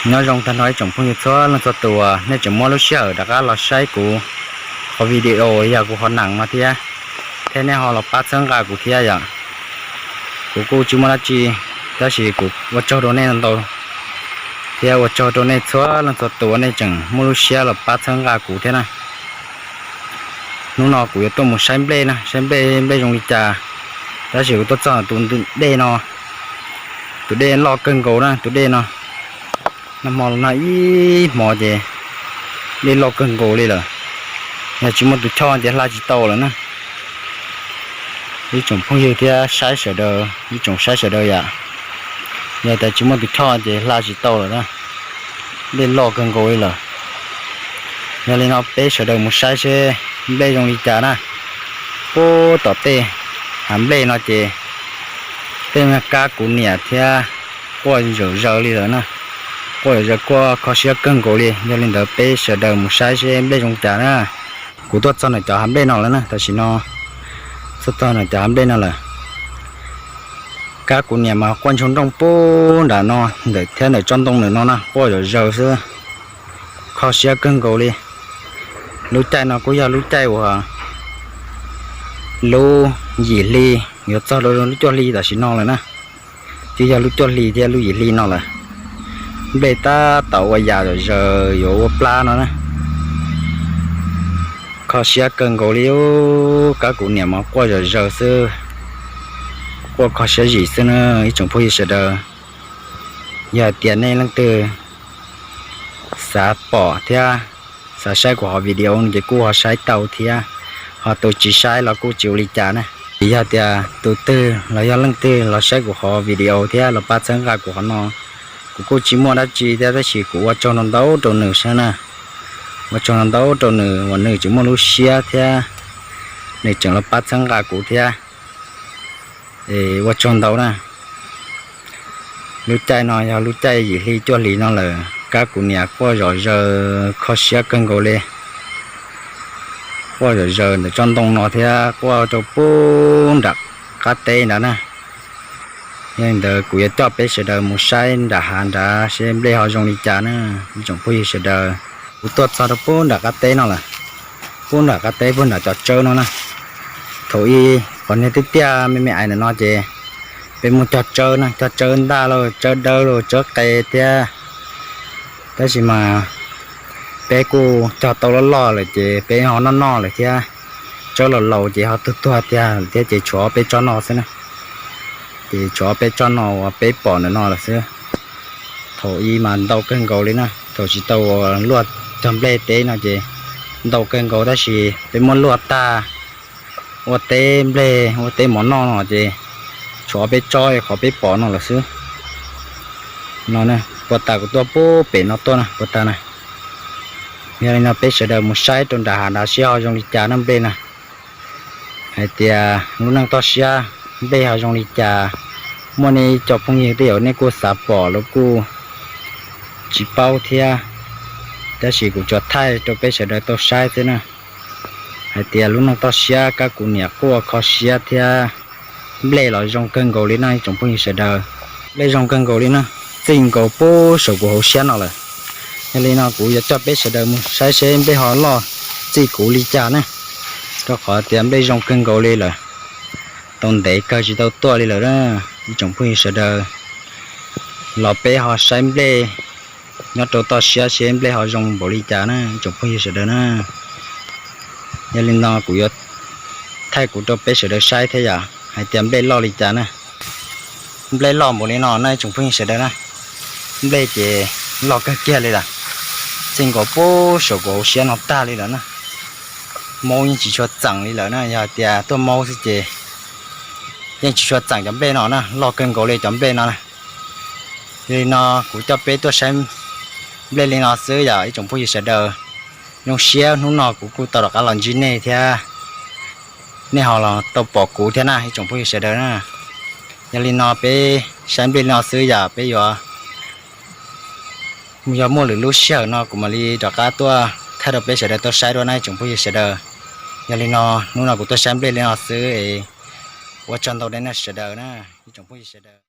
Nyob zoo tag nrho ib tsoom phooj ywg txhua leej txhua tus uas nej tseem muab lub sij hawm rov qab los saib kuv qhov video yog kuv qhov nees no thiab, thiab nej ho los pab txhawb nqa kuv thiab yom. Kuv kuj tsis muaj dab tsi, tab sis kuv ua tsaug rau nej ntau, thiab ua tsaug rau nej txhua leej txhua tus uas nej tseem muaj lub siab los pab txhawb nqa kuv thiab na. Hnub no kuv yuav tuaj mus saib nplej na, saib nplej, nplej zoo li cas. Tab sis kuv tuaj txog tus dej no, tus dej loj kawg nkaus na, tus dej no. Nag hmo no ib hmo ces dej loj kawg nkaus li lawm. Yog tsis muaj tus choj ces hla tsis tau lawm na. Ib tsoom phooj ywg thiab saib sawv daws, ib tsoom saib sawv daws yom, yog tias tsis muaj tus choj ces hla tsis tau lawm na. Dej loj kawg nkaus li lawm. Yog li no peb sawv daws mus saib seb nplej zoo li cas na. Puag tom tej hav nplej no ces tej kab kuv niam thiab quaj zom zaws li lawm na. Quaj zom zaws, quaj kho siab kawg nkaus li. Yog li ntawd peb sawv daws mus saib seb nplej zoo cas na. Kuv tuaj txog ntawm cov hav nplej no lawm na, tam sim no tuaj txog ntawm cov hav nplej no lawm. Kab kuv niam mas quaj ntshoo nrooj puag nram no, ntawm thiab ntawm tsob ntoo ntawm no na, quaj zom zaws xwb. Kho siab kawg nkaus li. Lub caij no kuj yog lub caij uas lub yim hli yuav txog rau lub cuaj hli tam sim no lawm na. Twb yog lub cuaj hli thiab lub yim hli no lawm. Nplej tab tom ua yam zom zaws yuav ua plab no na. Kho siab kawg nkaus li. Kab kuv niam mas quaj zom zaws xwb, quaj kho siab zim xwb na ib tsoom phooj ywg sawv daws. Yog hais tias nej leej twg xav pom thiab xav saib kuv qhov video no ces kuj ho saib tau thiab, ho tus tsis saib los kuj tsis ua li cas na. Yog tias tus twg los yog leej twg los saib kuv qhov video thiab los pab txhawb nqa kuv qhov no, kuv kuj tsis muaj dab tsi thiab, tab sis kuv ua tsaug ntau ntau rau nws xwb na. Ua tsaug ntau ntau rau nws uas nws tseem muaj lub siab thiab nws tseem los pab txhawb nqa kuv thiab. Es ua tsaug ntau na. Lub caij no yog lub caij yim hli cuaj hli no lawm, kab kuv niam quaj zom zaws kho siab kawg nkaus li. Quaj zom zaws ntawm tsob ntoo no thiab quaj rau puag nram qab teb nrad na. Yog li ntawd kuv yuav coj peb sawv daws mus saib nram hav nrad seb nplej ho zoo li cas na ib tsoom phooj ywg sawv daws. Kuv tuaj txog rau puag nram qab teb no lawm, puag nram qab teb puag nram cov tsawb no na. Thaum ub qhov niag tiaj tiaj me me ais ntawm no ces peb muaj cog tsawb na, cog tsawb ntaj los tsawb dawb los tsawb qe thiab. Tab sis mas peb kuj cog tau loj loj lawm ces peb ho noj noj lawm thiab. Tsawb laus laus ces ho tuag tuag tiag thiab ces tshuav ob peb tsob no xwb na. Ces tshuav ob peb tsob no uas peb pom ntawm no lawm xwb. Thaum ub mas ntau kawg nkaus li na, thaum tsis tau luaj cog nplej teb no ces ntau kawg nkaus, tab sis peb muab luaj tag ua teb nplej ua teb mov noj no ces tshuav ob peb tsob qhov peb pom no lawm xwb. No puag ta kuv tuaj puag pem no tuaj na, puag ta na. Yog li no peb sawv daws mus saib rau nram hav nrad seb ho zoo li cas na nplej na. Hais tias lub neej toj siab nplej ho zoo li cas, muaj nej cov phooj ywg tej zaum nej kuj xav pom los kuj tsis paub thiab, tab sis kuv tsuas thaij rau peb sawv daws tau saib xwb na. Hais tias lub neej toj siab kab kuv niam quaj kho siab thiab nplej los zoo kawg nkaus li na ib tsoom phooj ywg sawv daws. Nplej zoo kawg nkaus li na, txij nkaus puag saum kuv hauv siab no lawm. Yog li no kuv yuav coj peb sawv daws mus saib seb nplej ho loj txij kuv li cas na, rau qhov tias nplej zoo kawg nkaus li lawm. Tau ntev kawg tsis tau tuaj li lawm na ib tsoom phooj ywg sawv daws. Los peb ho saib nplej nyob rau toj siab seb nplej ho zoo npaum li cas na ib tsoom phooj ywg sawv daws na. Yog li no kuv yuav thaij kuv rau peb sawv daws saib thiab yom, hais tias nplej loj li cas na. Nplej loj npaum li no na ib tsoom phooj ywg sawv daws na. Nplej ces loj kawg kiag li lawm, txij nkaus puag saum kuv hauv siab no tag li lawm na. Maub yeej tsis tshua txeem li lawm na, yog hais tias tuaj maub xwb ces yeej tsis tshua txeem cov nplej no na, loj kawg nkaus li cov nplej no na. Yog li no kuv coj peb tuaj saib nplej li no xwb yom ib tsoom phooj ywg sawv daws. Zoo siab hnub no kuv kuj tau rov qab los ntsib nej thiab, nej ho los tau pom kuv thiab na ib tsoom phooj ywg sawv daws na. Yog li no peb saib nplej li no xwb yom, peb yuav, yog muaj lwm lub sij hawm no kuv mam li rov qab tuaj thaij rau peb sawv daws tau saib dua na ib tsoom phooj ywg sawv daws. Yog li no hnub no kuv tuaj saib nplej li no xwb es ua tsaug ntau nej sawv daws na ib tsoom phooj ywg sawv daws.